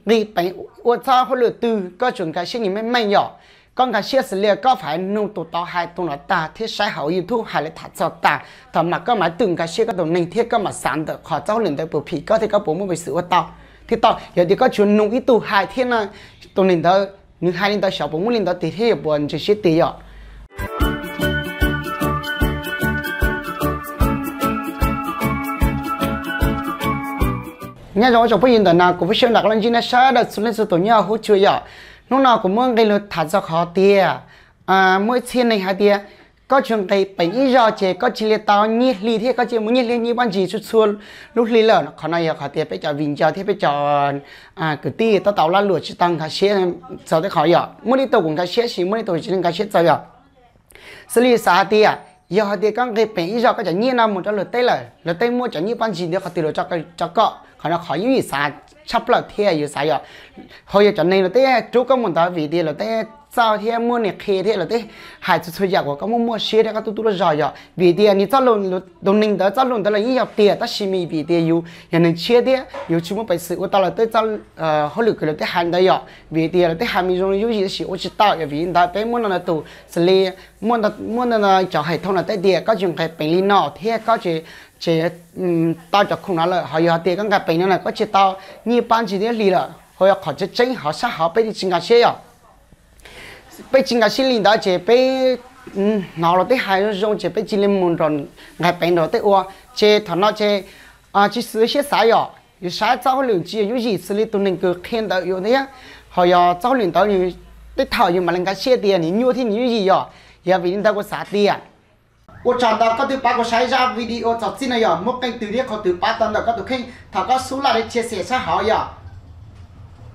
Nqis peev ua txog hauj lwm twg koj tsuas nkag siab nyias meej meej yom. Koj nkag siab xws li koj faib nug tus tod hais tus no tag thiab saib hauv YouTube hais lawv tham txog tag, thaum mas koj mam twb nkag siab koj tus neeg thiab koj mam xav ntawm qhov txoj hauj lwm ntawd puas phim koj thiab koj puas muaj peev xwm ua tau. Thiab tau yog tias koj tsuas nug ib tug hais thiab no, tus neeg ntawd nws hais li ntawd xyov puas muaj li ntawd tiag thiab yog puas ntseeg siab tiag yom. Nyob zoo ib tsoom phooj ywg ntawm no, kuv Fwj Xyooj nram qab los ntsib nej sawv daws txhua leej txhua tus nyob huv tshua yom. Hnub no kuv muab nqe lus tham txog qhov tias muaj ib txhia neeg hais tias koj tsuas nqis peev ib zaug ces koj cia li tau nyiaj hli thiab koj cia li muaj nyiaj hli nyiaj pab ntsis txhua txhua lub hli lawm. Qhov no yog qhov tias peb cov viv ncaus thiab peb cov kwv tij tab tom ua lag luam tsis tau nkag siab txaus tej qhov yom. Muaj ib tug kuj nkag siab sis muaj ib tug tsis nkag siab txaus yom. Xws li xav hais tias yog hais tias koj nqis peev ib zaug koj cov nyiaj no mus rau luag teb lawm, luag teb muaj cov nyiaj pab ntsis ntawd qhov twg los rau koj, qhov no qhov yooj yim xav tshaj plaws thiab yus xav yom. Ho yog cov neeg luag teb rub koj mus ntawd vim tias luag teb txawj thiab muaj neeg qhia thiab luag teb hais txhua txhua yam uas koj muaj muaj siab thiab koj tub tub loj zog yom. Vim tias nws txoj lus, tus neeg ntawd txoj lus ntawd los yeej yog tiag tab sis mas vim tias yus yog neeg tshiab thiab yus tsis muaj peev xwm ua tau luag teb txoj hauj lwm kws luag teb hais ntawd yom. Vim tias luag teb hais mas zoo yooj yim tab sis ua tsis tau yom. Vim li ntawd peb muab no no tus xws li muaj no cov hais thooj no teb tias koj tsuas nqis peev li no thiab koj tsis tau cov khoom no lawm, ho yog tias koj nqis peev no na koj tsis tau nyiaj pab ntsis thiab hli lawm. Ho yog qhov tseeb tseeb hauv sab hauv peb tsis nkag siab yom. Peb tsis nkag siab li ntawd ces peb hnov luag teb hais zoo zoo ces peb cia li mus nrog nqis peev nrog tej ua. Ces thaum no ces tsis xwm siab xav yom, yus saib txoj hauj lwm tsis yog yooj yim xws li tus neeg kws qhia ntawd yus thiab. Ho yog txoj hauj lwm ntawd nws tej thaum yus mam li nkag siab tias nws nyuaj thiab nws yooj yim yom. Yog vim li ntawd kuv xav tias ua tsaug ntau koj twb pab kuv saib zaj video txog txij no yog muaj qee twg thiab qhov twg pab tau ntawm koj tus kheej thov koj xub laj thiab chia sẻ sab hauv yom.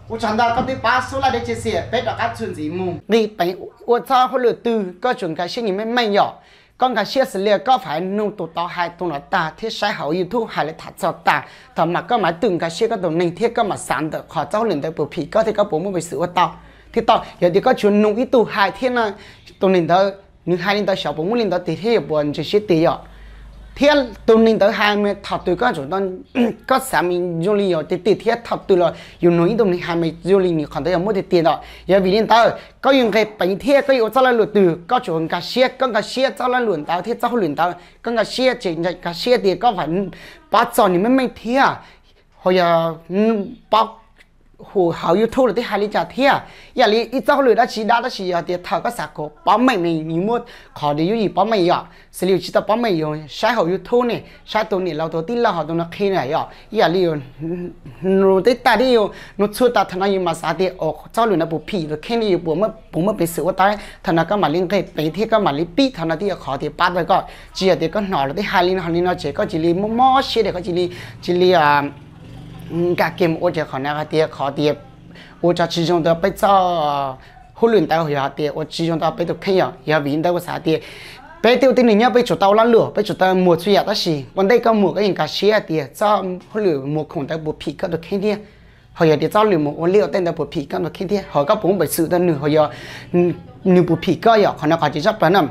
Ua tsaug ntau koj twb pab xub laj thiab chia sẻ, peb rov qab txuas ntxiv mus. Nqis peev ua txog hauj lwm twg koj tsuas nkag siab nyias meej meej yom. Koj nkag siab xws li koj faib nug tus tod hais tus no tag thiab saib hauv YouTube hais lawv tham txog tag, thaum mas koj mam twb nkag siab koj tus neeg thiab koj mam xav ntawm qhov txoj hauj lwm ntawd puas phim koj thiab koj puas muaj peev xwm ua tau. Thiab tau yog tias koj tsuas nug ib tug hais thiab no, tus neeg ntawd nws hais li ntawd xyov puas muaj li ntawd tiag thiab yog puas ntseeg siab tiag yom. Thiab tus neeg ntawd hais mas thaum twg koj tsuas, koj xav mas zoo li yog tiag tiag thiab thaum twg los yus nug ib tug neeg hais mas zoo li nws qhov ntawd yog muaj tiag tiag ntawd. Yog vim li ntawd koj yuav nqis peev thiab koj yuav ua txoj lag luam twg koj tsuas nkag siab, koj nkag siab txoj lag luam ntawd thiab txoj hauj lwm ntawd koj nkag siab ces nkag siab tias koj faib pab txog nws meej meej thiab. Ho yog pab hauv YouTube los twb hais li cas thiab. Ib yam li ib txoj hauj lwm dab tsi dab tab sis yog tias thaum koj xav kom paub meej mas yus muaj qhov tias yooj yim paub meej yom. Xws li yus tsis tau paub meej yus saib hauv YouTube ne, saib tus niam laus tus tij laug hos tus no qhia na yom. Ib yam li yus nug teb tag thiab yus nug txhua tag thaum no yus mam xav tias txoj hauj lwm no puas phim tus kheej ne, yus puas muaj peev xwm ua tau. Thaum no koj mam li nqis peev thiab koj mam li pib, thaum no thiaj yog qhov tias pab tau koj. Tsis yog tias koj hnov luag teb hais li no li no ces koj cia li mob mob siab tias koj cia li, cia li nkag kiag mus ua ces qhov no hais tias qhov tias ua tso tsis zoo rau peb txoj hauj lwm ntawd, yog hais tias ua tsis zoo rau peb tus kheej yom. Yog vim li ntawd kuv xav tias peb tej ua tib neeg nyob peb tsum tau ua lag luam, peb tsum tau muag txhua yam tab sis ua ntej koj muag koj yeej nkag siab tias txoj hauj lwm muag khoom ntawd puas phim koj tus kheej thiab. Ho yog tias txoj hauj lwm mus ua liaj ua teb ntawd puas phim koj tus kheej thiab ho koj puas muaj peev xwm tau nws, ho yog nws puas phim koj yom. Qhov no qhov tseem tshaj plaws na.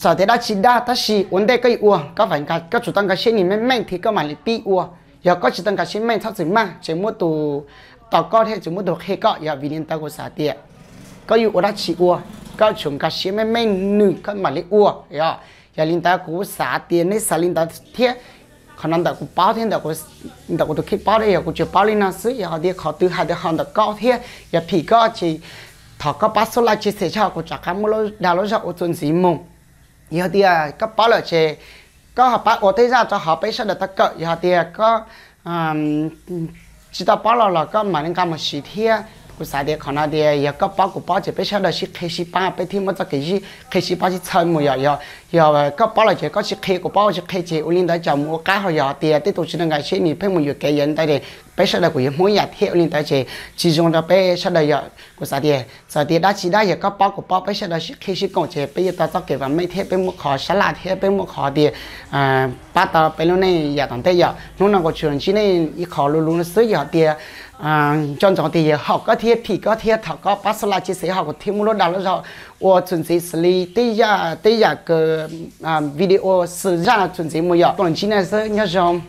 Txawm tias dab tsi dab tab sis ua ntej koj yuav ua koj faib, koj tsum tau nkag siab nws meej meej thiab koj mam li pib ua. Yog koj tsis tau nkag siab meej txhob txwm maj, tseem muaj tus tos koj thiab tseem muaj tus qhia koj. Yog vim li ntawd kuv xav tias koj yuav ua dab tsi ua, koj tsum nkag siab meej meej nws koj mam li ua. Yog li ntawd kuv xav tias nej xav li ntawd thiab. Qhov no ntawm kuv paub thiab ntawm kuv tus kheej paub thiab, yog kuv tsuas paub li no xwb, yog hais tias qhov twg hais tias ho ntawm koj thiab yog phim koj ces thov koj pab xub laj chia sẻ tso kuv rov qab muab lub dag lub zog ua txuas ntxiv mus. Yog tias koj paub lawm ces koj ho pab ua tej zaj rau hauv peb sawv daws tau kawm, yog hais tias koj tsis tau paub los los koj mam li nqa mus siv thiab. Kuv xav tias qhov no tias yog koj paub kuv paub ces peb sawv daws sib qhia sib pab peb thiaj muaj txoj kev sib qhia sib pab sib txhawb mus yom. Yog koj paub lawm ces koj sib qhia kuv paub sib qhia ces ua li ntawd ces mus ua qab, ho yog tias tej tus tsis tau nkag siab nws pheej mus yuam kev yog li ntawd ces peb sawv daws kuj yuav Hmoob ib yam thiab. Ua li ntawd ces tsis zoo rau peb sawv daws yom. Kuv xav tias txawm tias dab tsi dab yog koj paub kuv paub peb sawv daws sib qhia sib koom ces peb yuav tau txoj kev vam meej thiab peb muaj qhov sab laj thiab peb muaj qhov tias pab tau peb lub neej yav tom ntej yom. Hnub no kuv tsuas ntsib nej ib qho lus lus no xwb, yog tias nco ntsoov tias yog haum koj thiab phim koj thiab thov koj pab xub laj chia sẻ ho kuv thiaj muab lub dag lub zog ua txuas ntxiv xws li tej yam, tej yam kws video xwm zaj no txuas ntxiv mus yom. Kuv los ntsib nej xwb, nyob zoo.